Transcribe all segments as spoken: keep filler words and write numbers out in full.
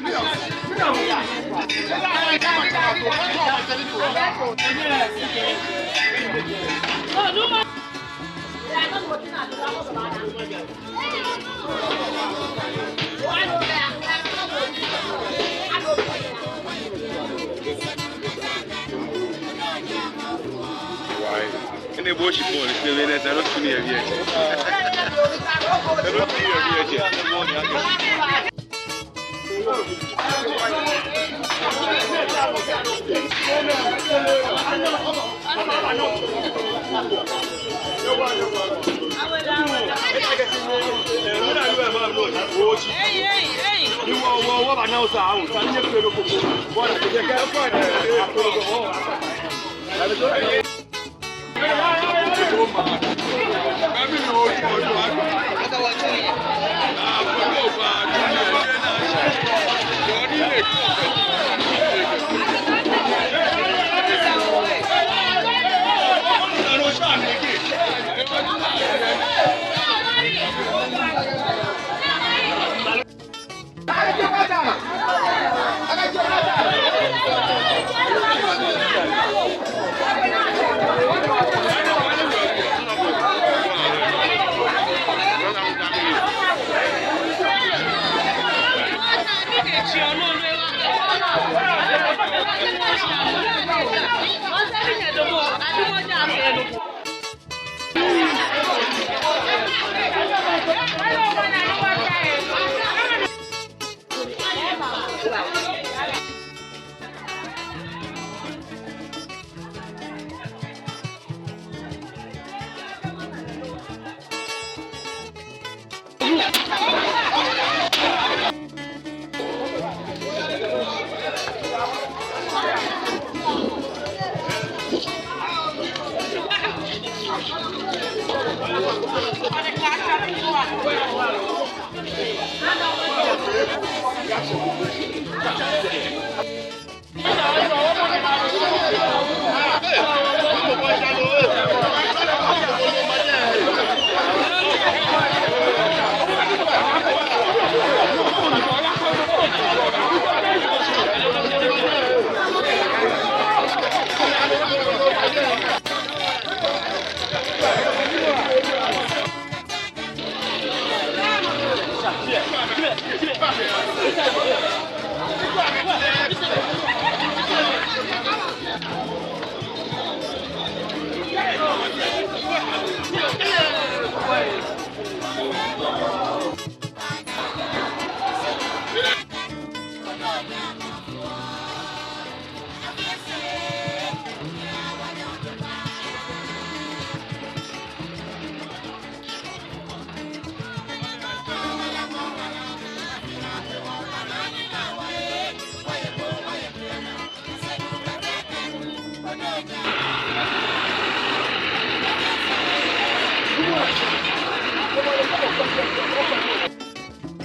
Why? Ene bo shi bɔɔlu, shi be nɛɛ, esa ni otu nii yɛ biɛ. Esa ni otu nii yɛ biɛ.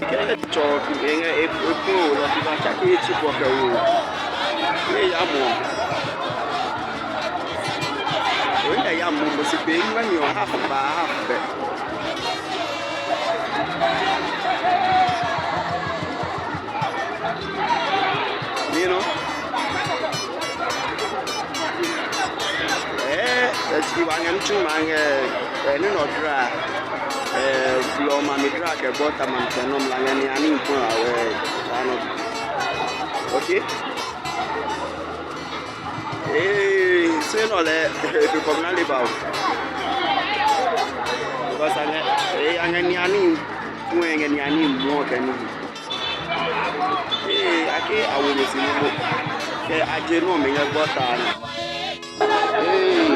Kɛ etsɔ, eŋɛ, e, ekpɔ lɔ, ebatsake etsi kpo kɛwo. Eyamɔ. Oyɛ yamɔ, bo shi be ŋmɛnɛ, half ba, half bɛ. Nɔ ni, eh, eh, etsɛ wa ŋɛ mitsu ma ŋɛ, eh, ni nɔ dra, eh, blɔ ma mi dra kɛ bɔta ma mi tɛ nɔ mla ŋɛ ni ani ŋkpɔ awɛ, anɔ. Okay? Eh, se nɔ lɛ, eh, bi kɔm na le ba o. Because aŋɛ, eh, aŋɛ ni ani, ŋwɛ ŋɛ ni ani mɔ kɛ ni. Eh, akɛ awo mi si ni mo. Kɛ aje nɔ mi ŋɛ bɔta ni. Eh.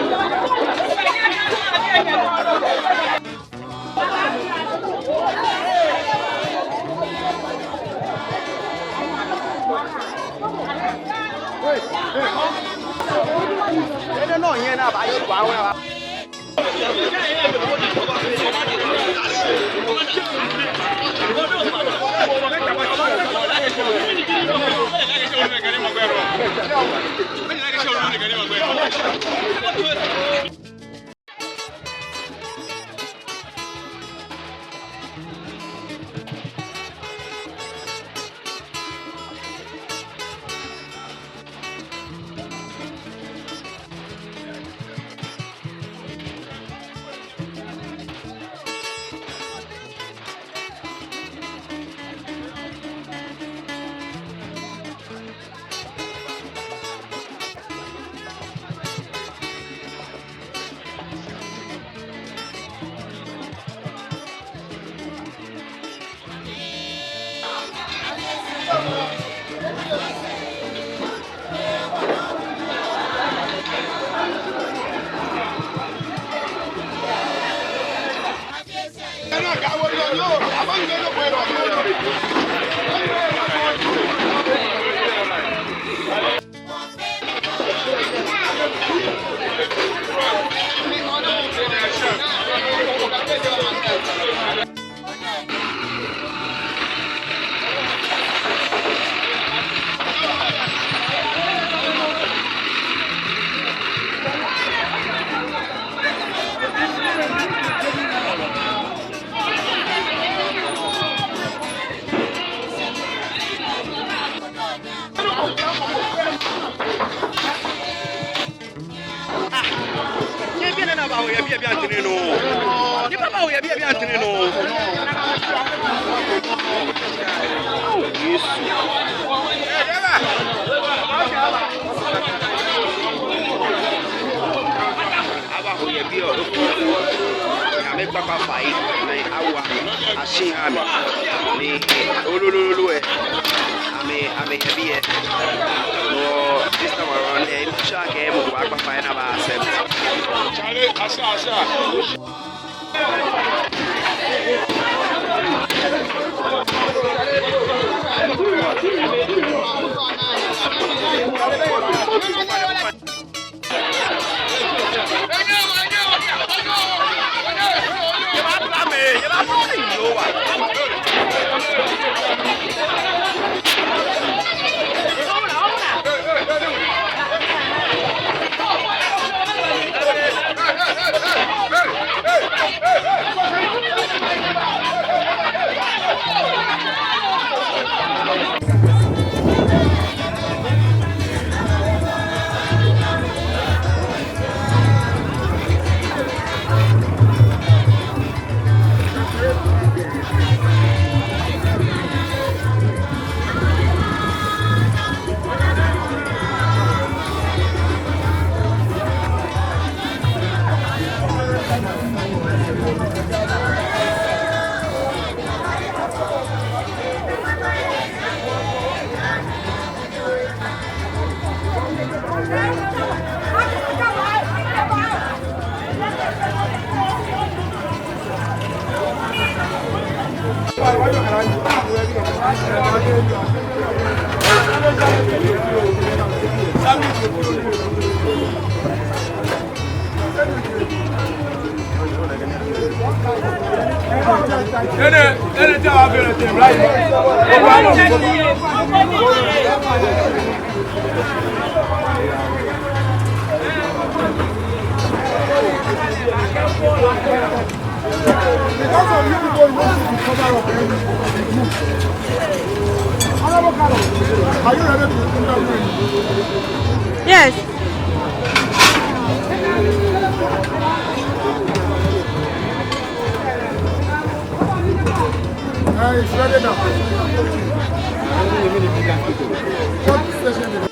Nyɛbi nɛɛ ni abaho yɛ biɛ bianɛ nɛɛ nɔ. Nyɛba abaho yɛ biɛ bianɛ nɛɛ nɔ. Ao Yesu. Abaho yɛ biɛ oo. Nyɛmɛi kpakpa fai, amɛ awa, ashi amɛ. Ni olololo ɛ. Amɛ, amɛyɛ biɛ. But this time around, eh, I'm sure akɛ mɔ ko baakpa fai ni aba accept. Charlie, asa, asa. Because of you people, you want to cover up everything. Honorable Carol, are you ready to interview? Yes. Uh, it's ready now. What station is it?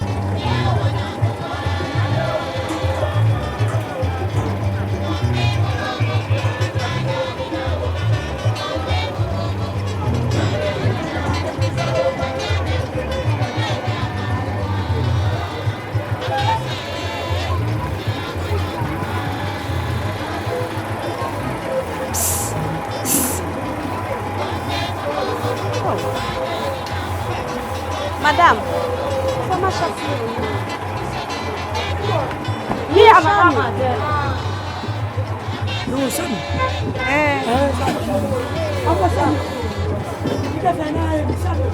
Madam, former chef. Ni ama ama de. No, sani. Eh. Eh, sani. Ama sani. Ika fana, eh, sani.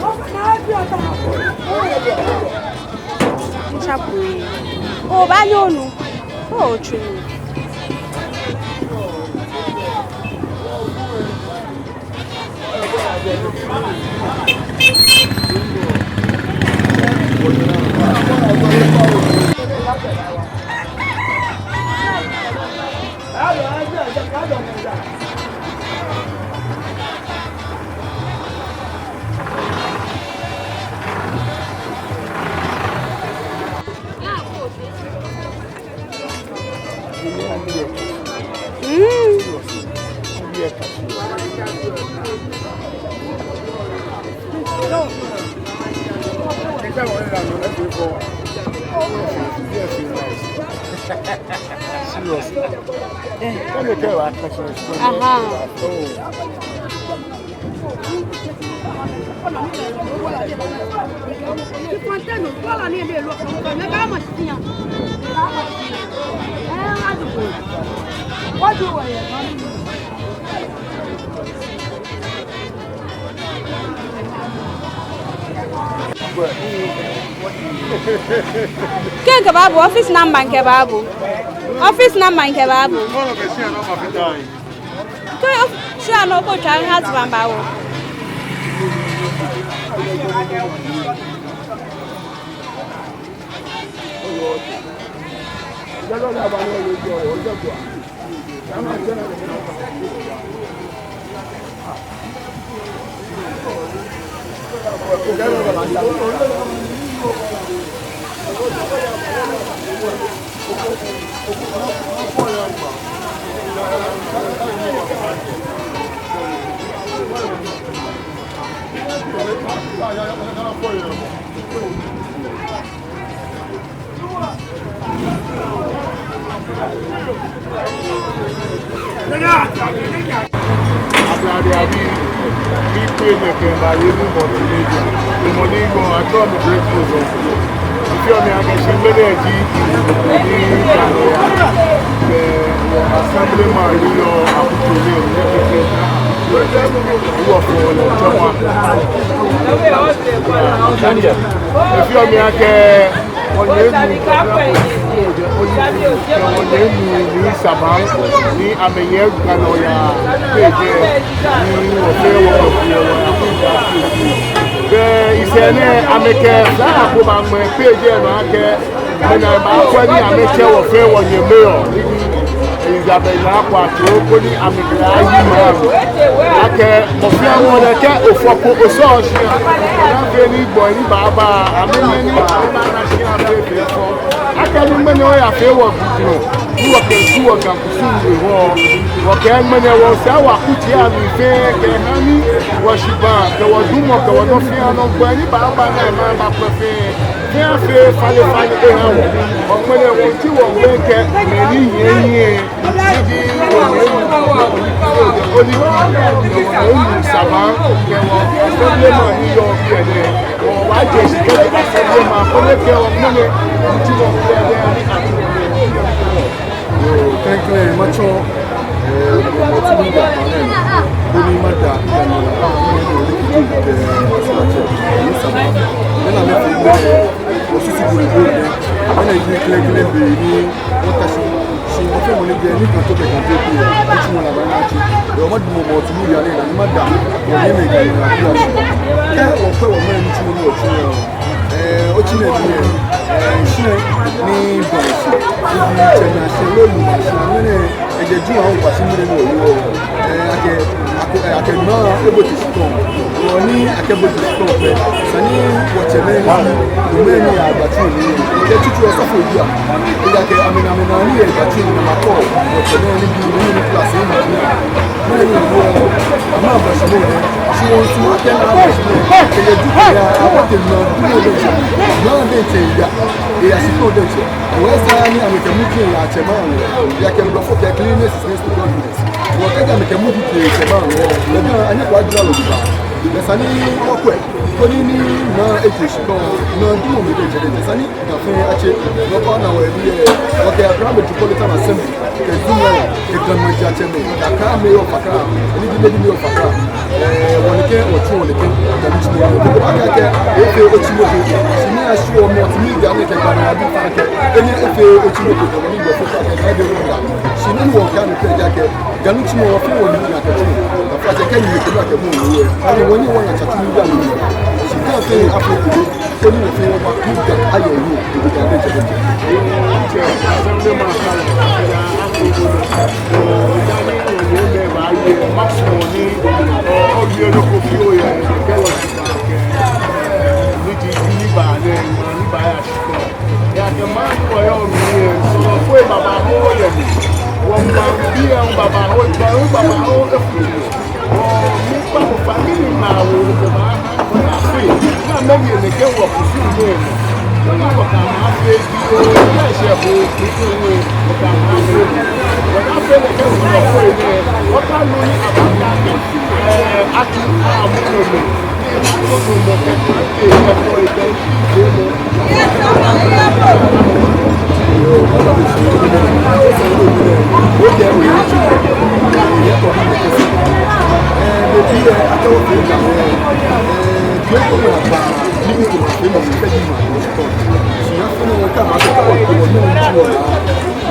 Ama fana, eh, bi ata. Nchapwe. Obaanyɛ onu. Oh, true. Mm. Serious. Eh. Come here, I catch you. Aha. Oh. Kɛ mikɛba bo, office number mikɛba bo. Office number mikɛba bo. Kɛ of-, shia nɔ ko tswa husband ba wo. Ablade abi, mikpee nɛkɛ ba ye nu mɔ ni meja. Emɔ ni gbɔ atsɔ mi breakfast ɔ. Ifiɔ mi akɛ shi mɛnɛ ji ni kano ya. Bɛ wɔ assemblyman ni yɔɔ Akutso nɛɛ, ni kɛkɛ wɔ fɔ lɛ tsɔma. Efiɔ mi akɛ wɔnyɛmi, wɔnyɛmi ni saba ni amɛyɛ Ghana ya kɛjɛ ni wɔfɛɛ wɔ. Bɛ isɛɛ nɛɛ amɛkɛ flyer ko baŋmɛ kɛjɛ nɔ akɛ mɛi ni baakwɛ ni amɛtsɛ wɔ fɛɛ wɔnyɛmi ɔ, Elizabeth Naa Kwatsoe, koni amɛkɛ lɛ ayi maŋ. Akɛ mɔ fɛɛ mɔ lɛ kɛ ofɔ ko osɔɔ shia, naa fɛɛ ni gbɔi ni baaba, amɛnyɛ ni amɛna shia fɛɛ fɛɛ fɔ. Akɛ ni ŋmɛnɛ oyafee wɔ gugulɔ, ni wɔkɛsu wɔ Ga kusum lɛ hewɔ, wɔkɛɛ ŋmɛnɛ wɔsɛɛ wɔ akutsei amli fɛɛ kɛha ni wɔshibaa kɛ wɔdumɔ kɛ wɔnɔ fɛɛ nɔ gbɔi ni baaba ni amɛbaakwɛ fɛɛ. Fɛɛ afee falefale eha wɔ. Ŋmɛnɛ wɔtsi wɔgbɛi kɛ mɛi ni hiɛ hiɛ. Ni ji wɔnyɛmi, Oliki, wɔnyɛmi Sama, kɛ wɔ assemblyman ni yɔɔ biɛ nɛɛ. Wɔbaaje shishi kɛjɛ assemblyman, koni ekɛ wɔ ŋmɛnɛ, wɔtsi wɔgbɛi kɛ mɛi ni atsu wɔ. Yoo, klɛŋklɛŋ matsɔ, eh, multimedia panel, koni mada, eh, Oliki, eh, Sama, ni Sama, ni na mɛi fɛɛ, eh, wɔsusu bɔ ni bo nɛɛ, mɛnɛ ji klɛŋklɛŋ be ni wɔta shi, shi mɔ fɛɛ mɔ ni jɛ ni kantɔ kɛ kantɔ ko, nitsumɔ ni abaana atsi. Yoo, madamɔ multimedia nɛɛ naa ni mada wɔnyɛmimɛi Ga nɔ akɛ ashi. Kɛ wɔkwɛ wɔnyɛmimɛi nitsumɔ ni wɔtsuɔ, eh, otsi nɛɛ bi, eh, shi nɛɛ ni bɔ shi, ni bi tsɛ naa shi, loo yuma shi, ŋmɛnɛ, Eji Ju awo kpashi mli ni wɔyɔɔ. Eh, akɛ, akɛ, akɛ naa ebote shikpɔŋ. Wɔ ni akɛbote shikpɔŋ pɛ, esa ni wɔtsɛmɛi ni, wɔmɛi ni yɛ gbatsu lɛ mli. Kɛ tsutsu osɔfo bi a, ejaakɛ amɛnaa, amɛnaa ni yɛ gbatsu lɛ mli ni makɔ. Wɔtsɛmɛi ni bi, ni ni class ni ma ni. Mɛni ni wɔ, ama gbatsu lɛ mli. Shi wɔsumɔɔ akɛ naa gbatsu lɛ mli. Kɛ Ju ya, abote naa, Ju lɛ diɛŋtsɛ. Naa diɛŋtsɛ ya. Eya shikpɔŋ diɛŋtsɛ. Wɔ esa ni amɛkɛ muji lɛ atsɛ maŋ lɛ. Ejaakɛ blɔfo kɛɛ cleanliness is next to godliness. Wɔ kɛji amɛkɛ muji lɛ tsɛ maŋ lɛ, lɛ daa anyɛ kwa jira lɔ ba. Lɛ esa ni wɔkwɛ. Koni ni naa ete shikpɔŋ, naa dumɔ mli diɛŋtsɛ diɛŋtsɛ. Esa ni Ga fɛɛ atsɛ. Nɔ ko ana wɔ ebi yɛ. Wɔkɛ Accra Metropolitan Assembly. Kɛ Zuma, kɛ Ga Maŋtsɛmɛi, Accra Mayor of Accra, ni ji Lady Mayor of Accra. Eh, wɔnɛkɛ, wɔtsu wɔnɛkɛ, Ga nitsumɔ. Wɔkɛ akɛ, efee otsi nɔ ko, shi ni ashi wɔ multimedia nɛɛ kɛ Ga nɔ abi fã akɛ, enɛ efee otsi nɔ ko, ni gbɔ fɔ akɛ, Ga de wɔ da. Shi ni wɔkɛ nɛkɛ ja akɛ, Ga nitsumɔ, wɔfɛɛ wɔniji akɛtsu. Afɔ atsɛ kɛ ni kɛ akɛ mɔ wɔ. Ani wɔnyi wɔnaa tsa tsu ni Ga nɔ. Shi Ga fɛɛ afɔ ko. Koni wɔfɛɛ wɔba, ni Ga ayɛ wɔ, ni Ga bɛ jɛ bɛ jɛ.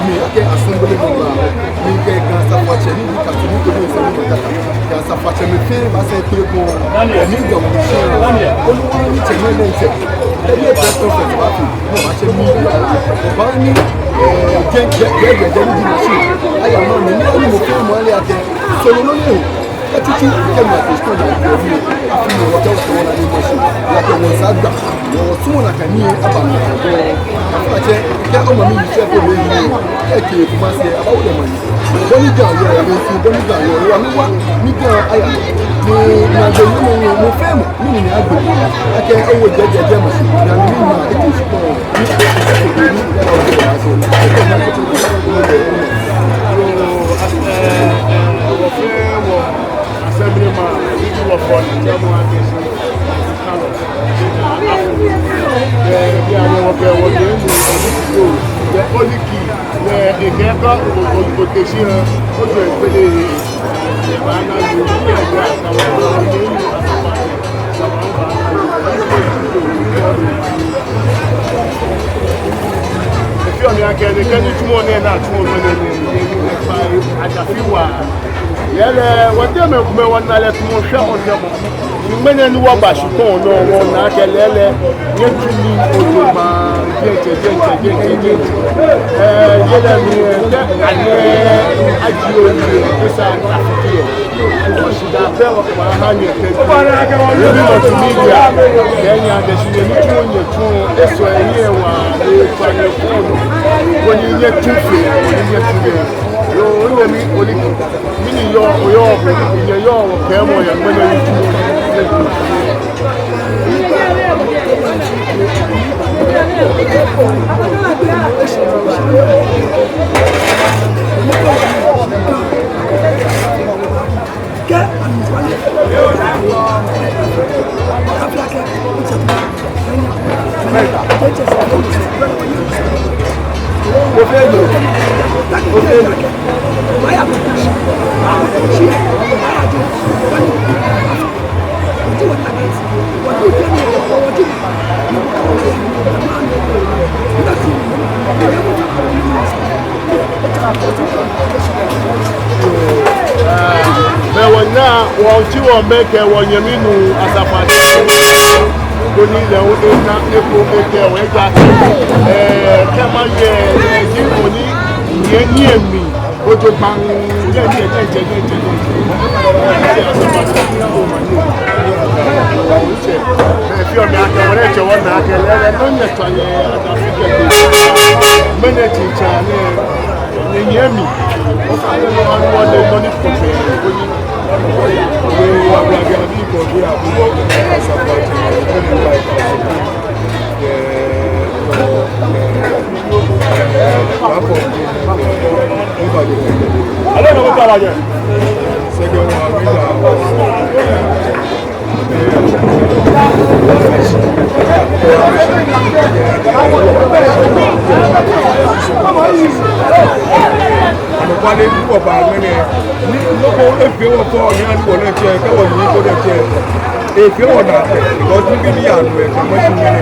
Mi akɛ assembly member, mikɛ Ga Asafoatsɛ ni ji Katuni Kɔbi Nsɛmɔ Mankata, Ga Asafoatsɛ mɛi fɛɛ baasɛɛ kpele kpo, ni Ga wɔshi, oluwa ni tsɛ mɛi nɛɛ tsɛ, ebi press conference baafee, no baatsɛ mi, baa ni, eh, jɛ, jɛ, jɛ, jɛ, jɛ ni ji machine, aya maŋ mli, ni anu mɔ fɛɛ mɔ ale akɛ, soro nɔ ni o, Etsitsi kɛ ma te sɔŋŋ ni afi ni wɔkɛ wɔsɔŋŋ ni wɔshi. Wɔkɛ wɔsɛɛ agba. Wɔsumɔɔ nakai ni aba nɔ. Asafoatsɛ, kɛ omami yi tsɛ ko lɛ yi. Kɛ kɛ kuma sɛɛ, abawo lɛ mami. Bɔ ni Ga yɔɔ, bɔ ni Ga yɔɔ, wa ni wa, ni Ga aya. Ni na je ni mɔ, mɔ fɛɛ mɔ, ni ni agbe. Akɛ owo jɛ jɛ jɛ machine. Ni ni ma etsitsi kɔ. Ni etsitsi kɔ. Ni etsitsi kɔ. Assemblyman, Region of Foreign, Chairman, Carlos. Eh, bí a wọ, wọ, wọ, wọ, the only key, eh, the Keko, o, o, o, Oteshi, eh, o, o, o, o, Efeɔ mi akɛ nɛkɛ nitsumɔ nɛɛ ni atsuɔ nɛɛ, nɛɛ, nɛɛ, nɛɛ, nɛɛ, kpa, ajafi waa. Yɛlɛ, wɔteŋ mɛi komɛi wɔna lɛ tamɔ shwɛ ɔtɛmɔ. Ni ŋmɛnɛ ni wɔba shikpɔŋ nɔ, wɔna akɛ lɛɛlɛŋ, nyɛtsu nii ojogbaŋŋ, diɛŋtsɛ, diɛŋtsɛ, diɛŋtsɛ, diɛŋtsɛ. Ɛɛ, yɛlɛ mli, ɛɛ, kɛ anyɛ aji oyi, esa afiti yɛ. Shidaa pɛ wɔkɛbaaha nyɛ kɛ. Ebi mɔ tumi bia. Kɛ nyɛ adɛ shi nyɛ nitsumɔ nyɛtsuɔ, esɔ enyiɛ waa, ekpa nyɛ kɔɔnɔ. Koni nyɛtsu fɛɛ, koni nyɛtsu fɛɛ. Yoo, onyɛmi, Oliki. Mɛni yɔɔ, oyɔɔ, nyɛyɔɔ, kɛ mɔ yɛ ŋmɛnɛ nitsumɔ. Mɛi wɔnaa, wɔtsi wɔmɛi kɛ wɔnyɛmi nuu Asafoatsɛ. Koni lɛ hu ena eko ekɛ wɔ ejaakɛ, ɛɛ, kɛ maye, ɛɛ, ji mɔ ni nyɛ, nyɛmi. Ojogbaŋŋ, nyɛ, nyɛ, nyɛ, nyɛ. Efeɔ mi akɛ wɔlɛ tsɛ wɔna akɛ lɛɛlɛŋ nɔ nyɛtsɔ nyɛ, adafi kɛ. Mɛni tsitsa nɛɛ, nyɛ, nyɛmi. Ofa lɛ nɔ, anu wɔle nɔ ni kɔkɛ. Anɔkwale, wɔba ŋmɛnɛ, ni nɔ ko efee wɔ fɛo, ni ani wɔlɛ tsɛ, kɛ wɔyi ko lɛ tsɛ. Efee wɔ naakpɛɛ, because nibii ni yaa nɔ yɛ Ga Mashi nɛɛ,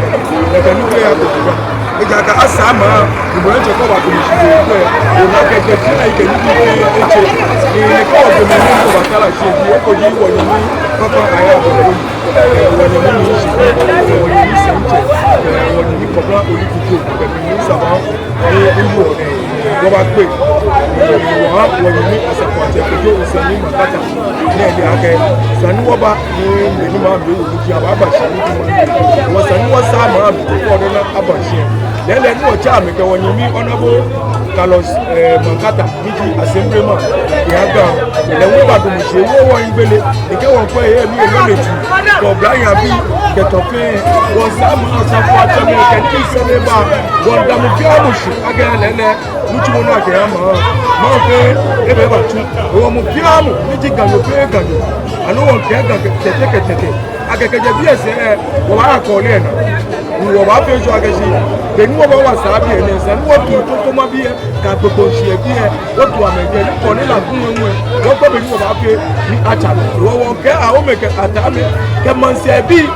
nakai nibii yaa ko Ga. Ejaakɛ asaa maŋ, ni bo lɛ tsɛ kɛ oba kɛ mɔ shi ko lɛ, ona akɛ tɛ fɛɛ na ekɛ nibii fɛɛ etsɛ. Ni kɛ oba kɛ mɔ ko ba kala shi, ni eko ji wɔnyɛmi Papa Ayaabo, wɔnyɛmi Nii Shikpɔŋ, wɔnyɛmi Sɛntsɛ, wɔnyɛmi Kɔbla Oliki Tetteh, wɔnyɛmi Saba, ni eyi wɔ nɛɛ, wɔbakpe, wɔha wɔnyɛmi Asafoatsɛ Kojo Nsɛnli Mankata. Nɛɛ ji akɛ, esa ni wɔba, ni mɛi ni maŋ mli ewo nitsumɔ, ababa shi nitsumɔ. Wɔsaa ni wɔsaa maŋ mli, koni aba shi. Lɛɛlɛŋ ni wɔtsa amɛ kɛ wɔnyɛmi Honorable Carlos, eh, Mankata, ni ji Assemblyman, yɛ Ga. Lɛ hu ebadamɔ shi, ewo wɔ hiɛgbele, ni kɛ wɔkwɛ yɛ mli, ewo lɛ ti, kɛ oblahii abii, kɛ tɔfɛi, wɔsaa maŋ Asafoatsɛmɛi, kɛ nii sɛɛ lɛ ba, wɔdamɔ fɛɛ mɔ shi, akɛ lɛɛlɛŋ. Nitsumɔ ni akɛha maŋ, maŋ fɛɛ, ebɛ ebatsu. Hewɔ mɔ fɛɛ mɔ ni ji Ganyo fɛɛ Ganyo, ani wɔkɛɛ Ga kɛtɛkɛtɛ, akɛ kɛjɛ biɛ sɛɛ, wɔbaakɔ lɛ naa. Ni wɔbaafee sure akɛ shi, beni wɔbaawa saa biɛ nɛɛ, esa ni wɔtu totoma biɛ, kɛ gbogbo shiɛ biɛ, wɔtu amɛ biɛ, ni kɔ ni la ŋwɛŋwɛ, wɔkɔ beni wɔbaafee ni atsa. Hewɔ wɔkɛɛ Ahome kɛ Atamɛi, kɛ maŋsɛɛbii,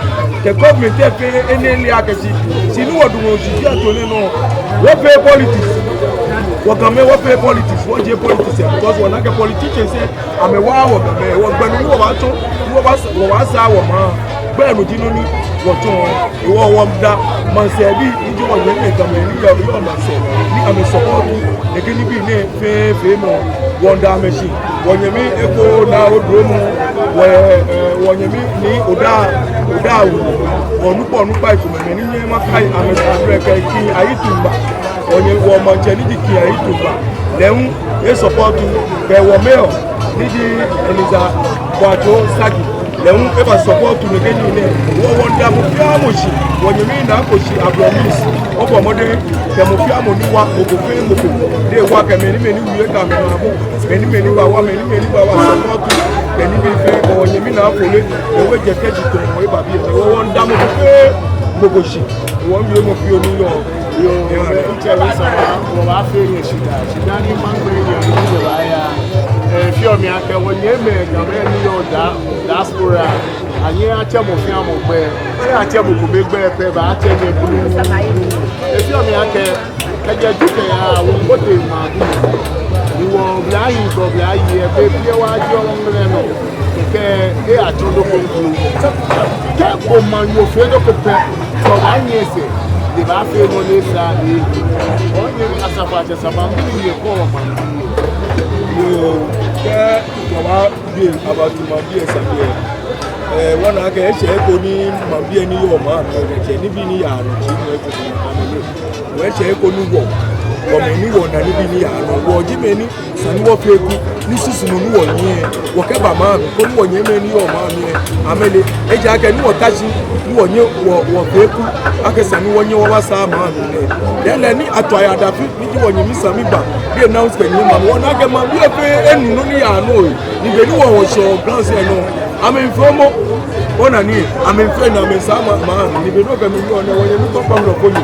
kɛ government fɛɛ, enɛ le akɛ shi, shi ni wɔdamɔ shi biɛ to nɛɛ nɔ, wɔfee politics. Wɔ Gamɛi wɔfee politics, wɔjie politics lɛ, because wɔna akɛ politicians lɛ, amɛwaaa wɔ Gamɛi, wɔgbɛ nɔ ni wɔbaatsɔ, ni wɔbaa, wɔbaasaa wɔmaŋ. Gbɛ nɔ ji nɔ ni wɔtsɔɔ. Hewɔ wɔmiida maŋsɛɛbii, ni ji wɔnyɛmimɛi Gamɛi ni yɔɔ, yɔɔ maŋsɛɛ, ni amɛ support nɛkɛ nibii nɛɛ fɛɛ feemɔ. Wɔmiida amɛ shi. Wɔnyɛmi Eko Naa Odromɔ, wɔ, eh, wɔnyɛmi Nii Oda, Oda Awu, onukpa, onukpai komɛi ni nyɛ makai amɛ, amɛ kɛ King Ayi Tungba. Wɔnyɛ, wɔmaŋtsɛ ni ji King Ayi Tungba, lɛ hu e-support, kɛ wɔ mayor ni ji Eliza Boatsoo Sagi, lɛ hu eba-support nɛkɛ nii nɛɛ. Wɔ, wɔmiida mɔ fɛɛ mɔ shi, wɔnyɛmi Naa Koshi Ablɔmi, obɔ mɔdɛŋ, kɛ mɔ fɛɛ mɔ ni wa, mɔ ko fɛɛ mɔ ko, ni wa kɛ mɛi ni, mɛi ni wie kɛ amɛ naa bɔ, mɛi ni, mɛi ni bawa, mɛi ni, mɛi ni bawa support, kɛ nibii fɛɛ, wɔnyɛmi Naa Fole, ewe jɛ kɛji tɔɔ, eba biɛ, wɔ, wɔmiida mɔ ko fɛɛ mɔ ko shi, wɔmiiwie mɔ fioo ni yɔɔ. Yoo, mitsɛ Wisama, wɔbaafee nyɛ shidaa, shidaa ni maŋ gbɛ nyɛ ni nyɛbaya. Eh, efeɔ mi akɛ wɔnyɛmimɛi Gamɛi ni yɔɔ dia-, diaspora, anyɛɛɛ atsɛ mɔ fɛɛ mɔ gbɛi, kɛ atsɛ mɔ kome gbɛi pɛ, baatsɛ nyɛ bluu. Efeɔ mi akɛ, kɛjɛ Ju kɛyaa, wɔbote maŋ Ju. Ni wɔ oblahii kɛ oblahii, be fɛɛ wɔjieɔ wɔ ŋmlɛ nɔ. Kɛ, eh, atsɔ nɔ ko ŋkɔ. Kɛ ko maŋ yoo fee nɔ ko pɛ, kɛ obaanyiɛ esɛɛ, ebaafee nɔ ni esa ni. Wɔnyɛmi Asafoatsɛ Sama, mɛni nyɛkɛɔ maŋ? Yoo, kɛ wɔbaabi about maŋbii asane lɛ, eh, wɔna akɛ eshɛ he ko ni maŋbii ni yɔɔ maŋ lɛ, kɛ nibii ni yaa nɔ, shi ni eko ni amɛ lɛ. Wɔ eshɛ he ko ni wɔ, wɔmɛi ni wɔna nibii ni yaa nɔ, wɔji mɛi ni esa ni wɔfee ekuu, ni susumɔ ni wɔnyiɛ, wɔkɛba maŋ mli, koni wɔnyɛmimɛi ni yɔɔ maŋ mli lɛ, amɛle. Ejaakɛ ni wɔta shi, ni wɔnyiɛ, wɔ, wɔfee ekuu, akɛ esa ni wɔnyiɛ wɔbasaa maŋ mli lɛ, lɛɛlɛŋ ni Ato Ayadafi, ni ji wɔnyɛmi Sami ba, ni e-announce kɛnyiɛ maŋ mli, wɔna akɛ maŋbii fɛɛ enu nɔ ni yaa nɔ lɛ, ni beni wɔ, wɔshɛ ground lɛ nɔ, amɛmiifee momo, ona ni, amɛmiifee ni amɛsaa maŋ, maŋ mli, ni beni okɛ mi yɔɔ nɛɛ, wɔnyɛmi kpakpa mlɔ ko ni,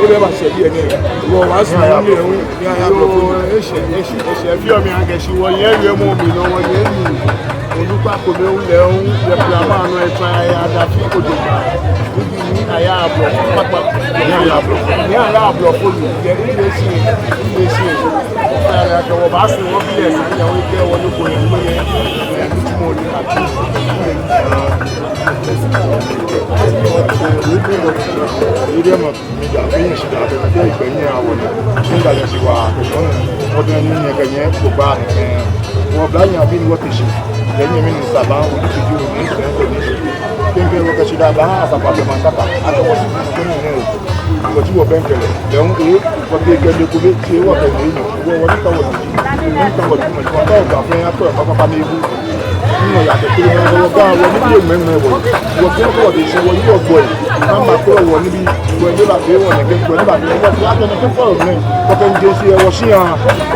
ebɛ ebashɛ biɛ nɛɛ, wɔbaasu ni, ni aya mlɔ ko ni. Eshɛ, eshɛ, eshɛ, efeɔ mi akɛ shi wɔnyɛ wiemɔ mli nɔ, wɔnyɛmi onukpa kome hu lɛ hu, yɛ plama nɔ, ekpa ya dafi kojo kpa. Ni aya blɔ kpakpa. Ni aya blɔ. Ni aya blɔ ko ni, yɛ ni yɛ shi, ni yɛ shi. Aya kɛ wɔbaasu wɔ biɛ, esa ni yɛ wɔ kɛ wɔ ni ko yɛ, ni yɛ, ni yɛ, ni yɛ, ni yɛ. Media, fɛɛ nyɛ shidaa, fɛɛ gbɛ nyɛ awɔ ni. Ni da lɛ shi wa, wɔdɛŋ ni nyɛ kɛ nyɛ ko ba ni, eh, wɔ oblahii abii ni wɔte shi. Kɛ nyɛmi ni saba, wɔte shi ju ni sɛɛ ko ni. Kɛ kɛ wɔkɛ shidaa ba, asafo abɛ ma saka. Akɛ wɔshi ko ni nɛ. Wɔji wɔbɛŋkɛ lɛ. Lɛ hu, eh, wɔkɛ kɛ lɛ ko be, shi wɔkɛ lɛ nɔ. Wɔ, wɔni ta wɔ. Wɔni ta wɔ. Wɔta wɔ fɛɛ ya kɔ, papa ni bu. Nɔ ya kɛ kiri na wɔ Ga, wɔ ni bi mɛmɛ wɔ. Wɔ kɛ wɔ de shi wɔ yɔ gbɔ. Namba kɔ wɔ ni bi wɔ ni ba be wɔ ni kɛ wɔ ni ba be wɔ ya kɛ ni kɛ fɔ mɛ. Wɔ kɛ je shi wɔ shi ya.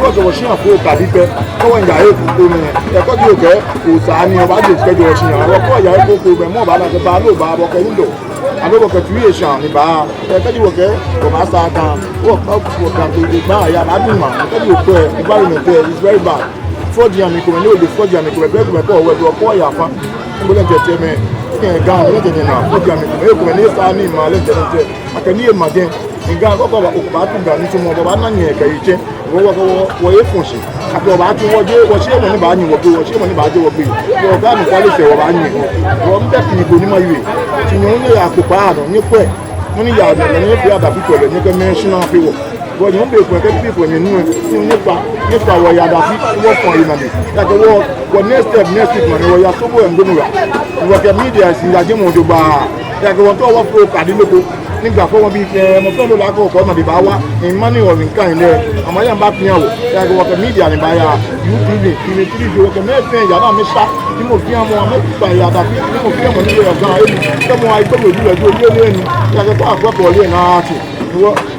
Wɔ kɛ wɔ shi ya fo ka di pɛ. Kɔ wɔ ya e ko mɛ. E kɔ di o kɛ o sa ni o ba je kɛ wɔ shi ya. Wɔ kɔ ya e ko ko mɛ mɔ ba na kɛ ba lo ba wɔ kɛ ndo. Abe wɔ kɛ tu ye sha ni ba. E kɛ di wɔ kɛ wɔ ba sa ta. Wɔ ka wɔ ka ko di ba ya ba du ma. E kɛ di o kɔ e ba ni tɛ is very bad. Fɔji amɛ komɛi ni ole fɔji amɛ komɛi, bɛ komɛi kɔ wɛ dɔ kɔ ya fa. Mbo lɛ jɛ tɛmɛ, kɛ Ga lɛ jɛ na fɔji amɛ komɛi, komɛi ni sa ni ma lɛ jɛ tɛ. Akɛ ni ye ma jɛ. Ni Ga kɔ kɔ ba o ba tu Ga ni tu mɔ ba na nyɛ kɛ yi jɛ. Wɔ wɔ wɔ wɔ ye fɔn shi. Akɛ ba tu wɔ je wɔ shi mɔ ni ba nyi wɔ gbe, wɔ shi mɔ ni ba je wɔ gbe. Wɔ Ga ni kwale sɛɛ wɔ ba nyi. Wɔ mbɛ kini ko ni ma yue. Ti nyɔ ni ya ko pa nɔ, ni kwɛ. Mɔ ni ya nɔ, ni fia da bi ko lɛ, ni kɛ mɛ shi na fi wɔ. Wɔ nyɛ be ko kɛ bi ko nyɛ nu, nyɛ kpa, nyɛ kpa wɔ ya dafi, wɔ fɔ yi na bi. Ya kɛ wɔ, wɔ next step, next step ma ni wɔ ya so bo en gonu ya. Wɔ kɛ media si ya je mɔ jo ba. Ya kɛ wɔ to wɔ fo ka di loko. Ni gba fo wɔ bi kɛ, mɔ fɛɛ mɔ la ko ko na bi ba wa. Ni mani wɔ ni kan lɛ. Ama ya ba pia wɔ. Ya kɛ wɔ kɛ media ni ba ya. YouTube ni, ni ti jo kɛ mɛ fɛɛ ya na mɛ sha. Ni mɔ fɛɛ mɔ, mɛ kpa ya dafi. Ni mɔ fɛɛ mɔ ni ya Ga. Ni kɛ mɔ ai ko jo ju lɛ jo ye ni. Ya kɛ ko akɔ ko ye na ti. Wɔ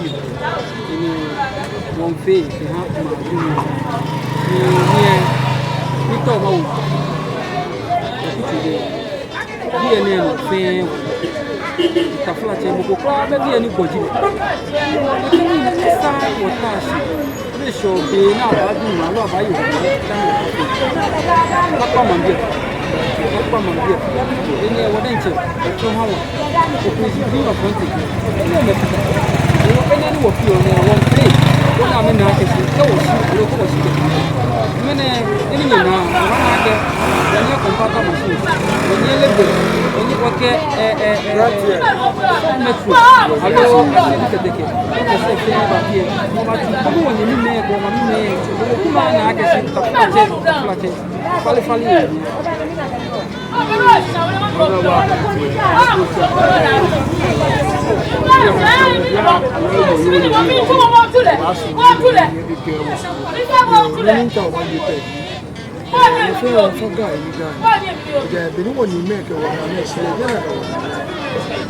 fioo. Enɛ wɔmiifee kɛha maŋ lɛ mli. Ni, ni, ni tɔ ma wo. Ekutu de. Biɛ nɛɛ nɔ fɛɛ wɔ. Taflatsɛ, mɔ ko kwraa bɛ biɛ ni gbɔji lɛ. Wɔkɛ ni ni sa wɔta shi. Be shɔ be ni abaadu nɔ aloo abaaye wɔ. Akpa maŋ biɛ. Akpa maŋ biɛ. Enɛ wɔ diɛŋtsɛ, etsɔ ha wɔ. Operation Green of Frontier. Enɛ mɛi fata. Enɛ ni wɔfeɔ nɛɛ, wɔmiifee. Wɔna amɛna akɛ shi, kɛ wɔshi, aloo kɛ wɔshi kɛ. Mɛni, enɛ nyɛna, wɔna akɛ, wɔnyɛ compactor machine, wɔnyɛ level, wɔnyɛ wɔkɛ, ɛ, ɛ, ɛ, ɛ, metro, aloo, ɛ, kɛtɛkɛ, kɛtɛkɛ, kɛtɛkɛ, kɛtɛkɛ, kɔmi wɔnyɛmimɛi, kɔmi wɔmamimɛi, wɔkɛ maŋ na akɛ shi, taflatsɛ, taflatsɛ, falefale. Ni nta wa ye pɛ. Fɛɛ wɔfɔ Ga ni Ga. Ga, be ni wɔnyɛmimɛi kɛ wɔnaamɛi shi, yɛ na ka wɔ.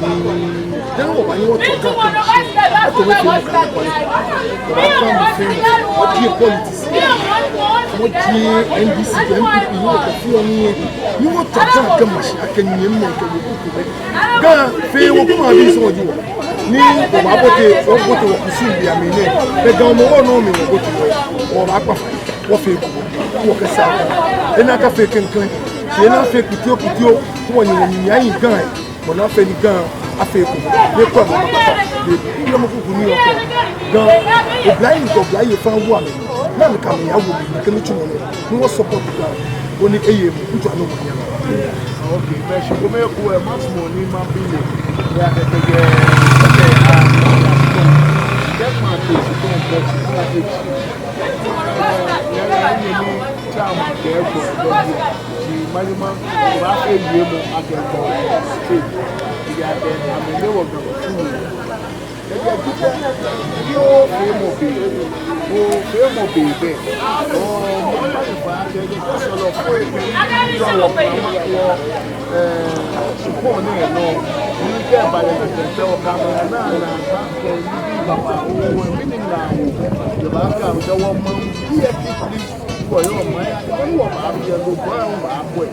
Ni, dani wɔbaanyɛ wɔtsɔ Ga kɛ mashi. Ato mɛi fɛɛ mɔ kɛ maŋ kpakpa. Wɔbaakpa mɛi fɛɛ mɔ. Wɔjie politics. Wɔjie N D C, N P P, ni wɔkɛ fɛɛ wɔnyɛ. Ni wɔtsɔ Ga kɛ mashi, akɛ nyɛmimɛi kɛ wɔ kuku bɛ. Ga fɛɛ wɔ kɛ maŋbii sɔŋŋ ji wɔ. Ni wɔbaabote, wɔbote wɔkusum bii amli nɛɛ. Be Ga mɔ wɔ nɔ mli wɔbote wɔ. Wɔbaakpa fai. Wɔfee eko, wɔkɛ sa ko. Ena akafee klɛŋklɛŋ. Shi ena afee kpitiokpitio, kɛ wɔnyɛ wɔnyɛmimɛi ayi Ga. Bɔ ni afee ni Ga afee eko. Ni kɔ mɔ kpakpa. Ni, ni mɔ kuku ni yɔɔ kɔ. Ga, oblayei kɛ oblayei fɛɛ awo amɛ. Kɛ amɛkɛ amɛyawo mli, kɛ nitsumɔ nɛɛ, ni wɔ support kɛ, koni eye mli, ŋtsɔ anɔ mɔ nyɛ. Okay, bɛ shi kome ko, eh, maximum ni mabi lɛ, ya kɛ kɛ kɛ, kɛ, ah, ah, ah, kɛ ma te, kɛ ma te, kɛ ma te. Ya, ya, ya, ni, ni, chama, kɛ, ko, ko, ko, shi, ma, ni, ma, wa, kɛ, ye, mɔ, akɛ, ko, te. Ya, kɛ, amɛ, ni, wɔ, ko, ko, ko. Ejaakɛ, yoo, feemɔ be, oo, feemɔ be bɛ. Oo, mɔ ni fa kɛ, kɛ sɔlɔ ko kɛ, yoo, wɔ, wɔ, eh, sukuu nɛɛ nɔ. Ni kɛ ba lɛ na kɛ, kɛ wɔ kama na, na, na, kɛ, ni bi ba wa, oo, mɛni na, oo, kɛ ba ka, kɛ wɔ ma, bi ɛ ki, please, wɔ yoo ma ya, kɛ wɔ ba bi ɛ, lɔ, wɔ ba bɔ ɛ.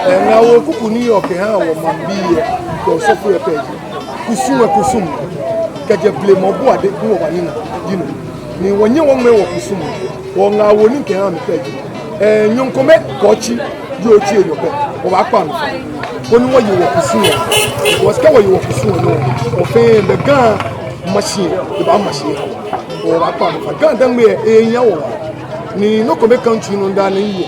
Ee, ŋaawoo kuku ni yɔɔ kɛha wɔ maŋbii lɛ, kɛ osɔfoi lɛ pɛ ji kusum lɛ, kusum. Kɛjɛ blema obu ade kɛ wɔba nina ji no. Ni wɔnyɛ wɔŋmɛɛ wɔkusum. Wɔ ŋaawoo ni kɛha amɛ pɛ ji, ee, nyɔŋ kome kɛ otsi, ji otsi enyɔ pɛ, wɔbaakpa amɛ fai. Koni wɔye wɔkusum lɛ. Wɔsɛɛ kɛ wɔye wɔkusum lɛ nɔ, wɔfɛɛ bɛ Ga mashi, eba mashi. Wɔbaakpa amɛ fai. Ga-Dangme lɛ, ehiaa wɔ waa. Ni nɔ ko bɛ country nɔ daa ni yɔɔ.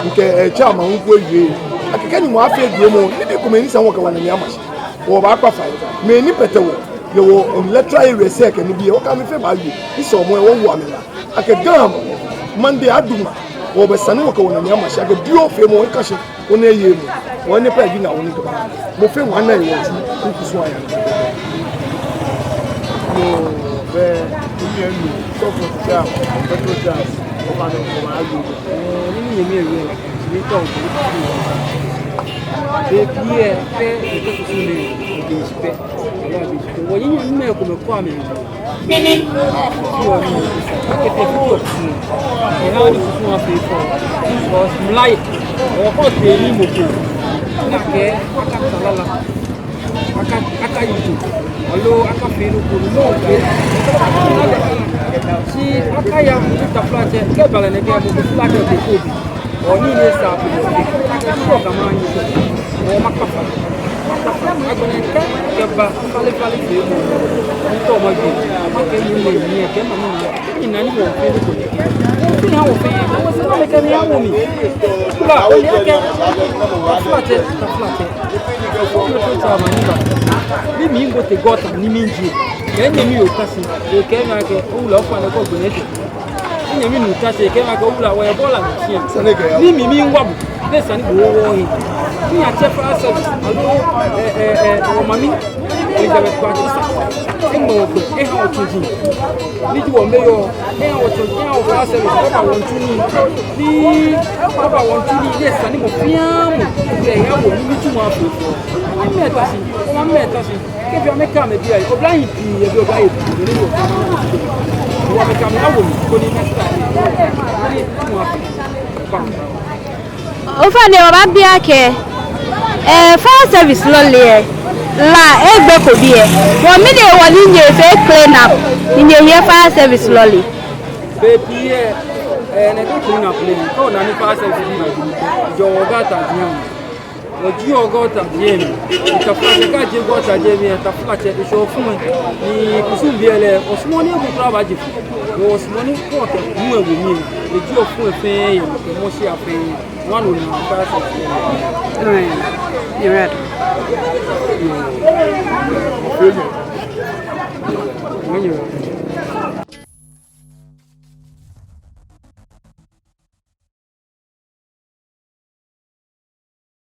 Ŋkɛ, eh, chairman ŋkɔ ewie. Akɛ kɛ Nyɔŋmɔ afee duromɔ, nibii komɛi ni sa wɔkɛ wɔnane ama shi. Wɔbaakpa fai. Mɛi ni kpɛtɛ wɔ, yɛ wɔ, um, electoral areas lɛ kɛ nibii lɛ, wɔkɛ amɛ fɛɛ baawie. Ni sɔɔmɔ lɛ wɔwo amɛ la. Akɛ Ga maŋ lɛ adu ŋmaa. Wɔbɛ sane wɔkɛ wɔnane ama shi. Akɛ duromɔ feemɔ lɛ ka shi. Koni eye mli. Wɔ nɛɛ pɛ ji ŋaawoo ni kɛba. Mɔ fɛɛ mɔ ana ewo tsu, ni kusum aya. Yoo, bɛ, ni yɛ nu, sɔfo tsa, petro tsa, oba nɔ, oba ayo. Ni minyɛmi ewie, ni tɔ, ni tɔ. Be pii lɛ, kɛ, kɛ kusum lɛ, ni kɛ shi pɛ. Wɔ, ni nyɛmimɛi komɛi kɔ amɛ. Fioo ni, akɛ tɛ fioo ni. Ena ni kusum afee fɔ. Because mlai, ɔkɔ tɛ ni mɔ ko. Ni akɛ, akata lala. Aka, akayi tso. Aloo, akafee nɔ ko, nɔ ko. Shi, akaya, taflatsɛ, kɛ bala nɛkɛ, mɔ ko taflatsɛ ko ko bi. Ɔ, nii ni sa ko, ɔ, kama ni, ɔ, makpa fai, makpa fai. Agbɛnɛ kɛ, kɛba falefale feemɔ, ŋtɔ ma bi, makɛ nii lɛ, ni kɛ ma ni, ni nani wɔ fɛɛ ko ni. Fɛɛ ha wɔ fɛɛ, wɔ sɛɛ ma kɛ ni ya wɔ mli. Kula, ole akɛ, taflatsɛ, taflatsɛ. Fɛɛ taflatsɛ ma ni ba. Ni mi ŋgo te gɔta, ni mi ji. Kɛ ni mi yɔɔ ta shi, kɛ mi akɛ, owula ofainɛ kɔ gbɛnɛ tɛ. Minyɛmi nuu ta shi kɛɛ mi akɛ owula, wɔyɛ bɔla nɛɛ shĩa. Ni mi miiwa bo, ni esa ni bo owo ohe. Ni atsɛ fire service, aloo, ɛ, ɛ, ɛ, wɔ mami, Elizabeth Kwatsosa. Eŋmɛ wɔ gbɛ, eha wɔ tsuji. Ni ji wɔ mayor, eha wɔ tsuji, eha wɔ fire service, wɔba wɔntsu nii. Ni wɔba wɔntsu nii, ni esa ni mɔ fɛɛ mɔ, kɛ eha wɔ nii, ni tsu mɔ afɔ. Ni mi ta shi, wɔ mami ta shi. Kɛ fɛɛ amɛkɛ amɛbii ayi, oblahii pii yɛ biɛ, oblahii pii yɛ biɛ. Wɔ amɛkɛ amɛ awo mli, koni next time, koni mɔ afee. Ofainɛ, wɔbaabi akɛ, eh, fire service lɔle lɛ, la egbeko biɛ. Wɔ mli ni wɔ ni nyɛfee clean up, ni nyɛhiɛ fire service lɔle. Bei pii lɛ, eh, nɛkɛ clean up lɛ, kɛ ona ni fire service bi ba, jɔɔ wɔ gata diɛŋ. Wɔjieɔ gɔta jɛmɛ. Taflatsɛ kɛ ajie gɔta jɛmɛ, taflatsɛ eshɔ fumɛ. Ni kusum biɛ lɛ, wɔsumɔɔ ni ebu kura ba je fu. Wɔsumɔɔ ni kɔ kɛ nu ewo mli. Ejieɔ fumɛ fɛɛ yɛ mɔ kɛ mɔ shia fɛɛ. Wɔnɔ na fire service. Right. Right.